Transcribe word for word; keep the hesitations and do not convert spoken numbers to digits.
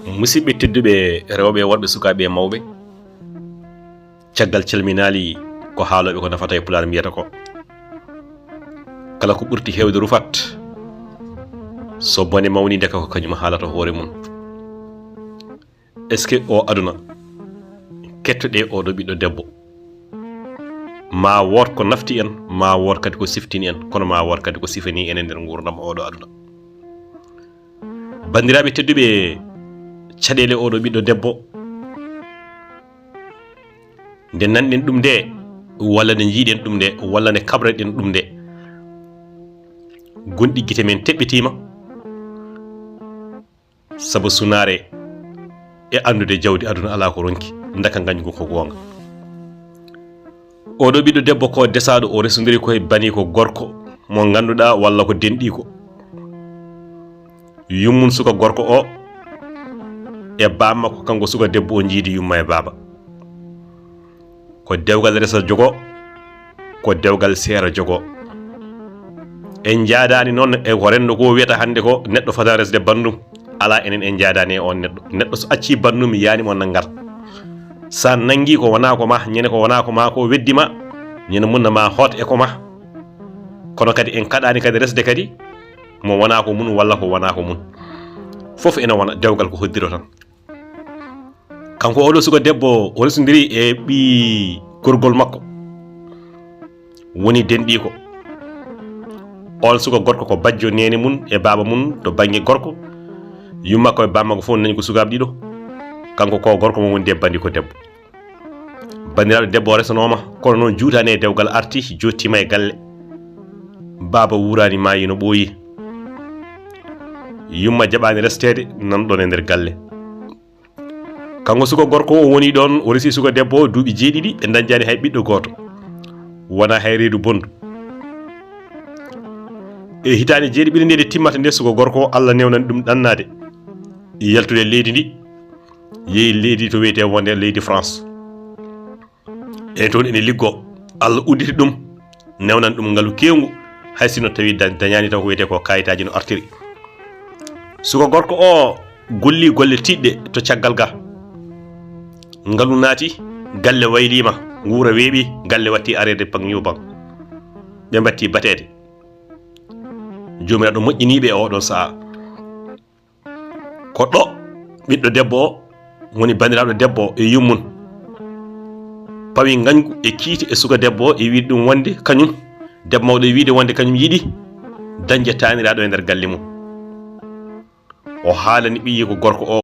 Musidɓe tedduɓe, rewɓe e worɓe, sukaaɓe e mawɓe, caggal calminaali, ko haalooɓe ko nafata e Pulaar mbiyata ko, kala ko ɓurti heewde rufat, so bone mawni ndeka ko kañum haalata hoore mum. Est-ce que o aduna, kettoɗe oɗo ɓiɗɗo debbo, ma woot ko nafti en, ma woot kadi ko siftini en, kono ma woot kadi ko sifani en e nder nguurndam oɗo aduna? Banndiraaɓe tedduɓe, caɗeele oɗo ɓiɗɗo debbo, nde nanɗen ɗum nde, walla nde njiiɗen ɗum nde, walla nde kabraɗen ɗum nde, gonɗi gite men teɓɓitiima, sabu sunaare e anndude jawdi aduna alaa ko ronki, ndaka ngañgu ko goonga. Oɗo ɓiɗɗo debbo ko desaaɗo, o resondiri ko e baniiko gorko mo ngannduɗaa walla ko denɗiiko. Yummum suka gorko o e bammakko, kanko suka debbo o njiidi yumma e baaba. Ko dewgal resa jogo, ko dewgal seera jogo. En njaadaani noon e ko renndo ko wiyata hannde ko neɗɗo fota resde banndum. Alaa, enen en njaadaani e oon neɗɗo. Neɗɗo so accii banndum, yaani mo nanngata. So a nanngii ko wonaa ko ma, ñande ko wonaa ko ma ko weddi ma, ñande mun na ma hoot e ko ma. Kono kadi en kaɗaani kadi resde kadi mo wonaa ko mun walla ko wonaa ko mun. Fof ene wona dewgal ko hoddiro tan. Kanko oɗo suka debbo o resondiri e ɓii gorgol makko, woni denɗiiko. On suka gorko ko bajjo neene mun e baaba mun to bannge gorko. Yumma ko e bamma ko fof nani ko sukaaɓe ɗiɗo. Kanko ko gorko mo woni debbo, bandi ko debbo. Banndiraaɗo debbo o resanooma, kono noon juutaani e dewgal, arti jottiima e galle. Baaba wuuraani, maayi no ɓooyi. Yumma jaɓaani resteede, nan ɗoon e nder galle. Kanko suka gorko o woni ɗoon, o resi suka debbo o duuɓi jeeɗiɗi, ɓe ndañjaani hay ɓiɗɗo gooto. Wonaa hay reedu bondu. E hitaande jeeɗiɓire nde nde timmata nde, suka gorko o, Allah newnani ɗum ɗannaade, yaltude leydi ndi, yehi leydi to wiyetee wonde leydi France. E toon ene liggoo, Allah udditi ɗum, newnan ɗum ngalu keewngu, hay sinno tawi da-, dañaani taw ko wiyetee ko kayitaaji no artiri. Suka gorko o golli golle tiiɗɗe to caggal ga. Ngalu naati, galle wayliima, nguura weeɓi, galle watti areede paŋ yo baŋ. Ɓe mbatti bateede. Joomiraaɗo moƴƴiniiɓe e oɗon sa'a. Ko ɗo ɓiɗɗo debbo o, woni banndiraaɗo debbo o e yummum, pawi ngañgu e kiite e suka debbo o e wiide ɗum wonde kañum, debbo mawɗo e wiide wonde kañum yiɗi dañde taaniraaɗo e nder galle mum. O haalani ɓiyiiko gorko o